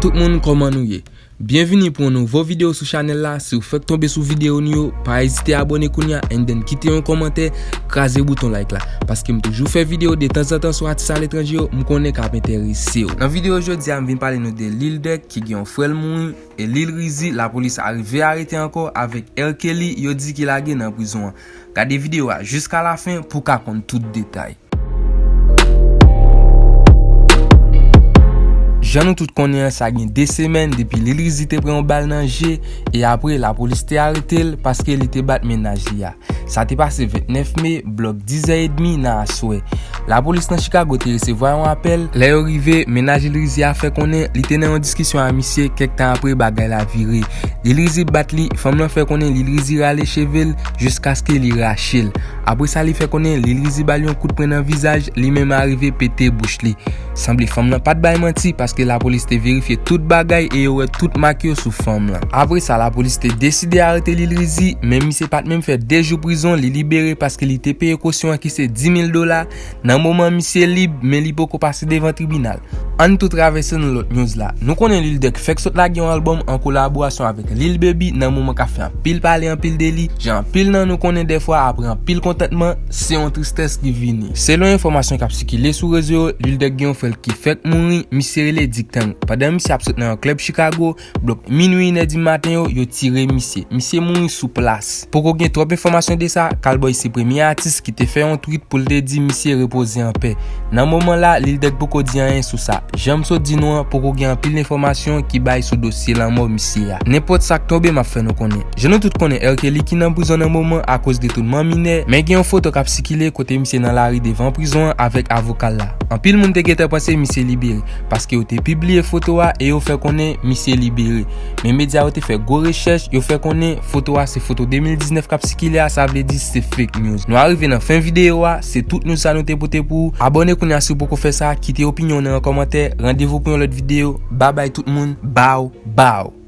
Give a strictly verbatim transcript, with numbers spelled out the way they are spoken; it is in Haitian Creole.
Tout moun, kòman nou ye? Byenvini pou yon nouvo videyo sou chanèl la. Si w fèk tonbe sou videyo nou yo, pa ezite abòne kounye a and then kite yon kòmantè, kraze bouton like la. Paske m toujou fè videyo de tanzantan sou atis aletranje yo, m konnen k ap enterese w. Nan videyo jodi a, m vin pale nou de Lil Durk ki gen yon frè l mouri, e Lil Rizzy, lapolis arive arete ankò avèk R. Kelly, yo di ki lage nan prizon an. Gade videyo a jiska lafen pou w ka konn tout detay. Jan nou tout konnen an, sa gen de semèn depi Lil Rizzy te pran yon bal nan je, e apre lapolis te arete l paske li te bat mennaj li a. Sa te pase vennèf me, blòk dizè edmi nan aswè. Lapolis nan Chicago te resevwa yon apèl. Lè yo rive, mennaj Lil Rizzy a fè konnen li te nan yon diskisyon a misye, kèk tan apre bagay la vire. Lil Rizzy bat li, fanm lan fè konnen Lil Rizzy rale cheve l jiskaske li rache l. Apre sa, li fè konnen Lil Rizzy ba l yon kout pwen nan vizaj, li menm arive pete bouch li. Sanble fanm lan pa t bay manti paske lapolis te verifye tout bagay e yo wè tout mak yo sou fanm lan. Apre sa, lapolis te deside arete Lil Rizzy, men misye pa t menm fè de jou prizon, li libere paske li te peye kosyon an ki se dis mil dola. Nan moman misye lib, men li poko pase devan tribinal. Ann tou travèse nan lòt news la. Nou konnen Lil Durk fèk sot lage yon albòm an kolaborasyon avèk Lil Baby nan moman k ap fè anpil pale, anpil de li. Jan anpil nan nou konnen, dèfwa apre anpil kontantman, se yon tristès ki vini. Selon enfòmasyon k ap sikile sou rezo yo, Lil Durk gen yon frè l ki fèk mouri, misye rele Dick Tang. Pandan misye ap sot nan yon klèb Chicago, blòk minwi, inè di maten yo, yo tire misye. Misye mouri sou plas. Poko gen twòp enfòmasyon de sa, Calboy se premye atis ki te fè yon tweet pou l te di misye repoze anpè. Nan moman la, Lil Durk poko di anyen sou sa. Jan m sot di nou an, poko gen anpil enfòmasyon ki bay sou dosye lanmò misye a. Nenpòt sa k tonbe, m ap fè nou konnen. Jan nou tout konnen, R. Kelly ki nan prizon nan moman akoz detounman minè, men gen yon foto k ap sikile kote misye nan lari devan prizon an avèk avoka l la. Anpil moun te gentan panse misye libere, paske yo te pibliye foto a e yo fè konnen misye libere. Men medya yo te fè gwo rechèch, yo fè konnen foto a se foto de mil diznèf k ap sikile a, sa vle di se fake news. Nou arive nan fen videyo a, se tout news sa nou te pote pou ou. Abòne kounye a si w poko fè sa, kite opinyon w nan yon kòmantè. Randevou pou yon lòt videyo. Babay tout moun, baw, baw.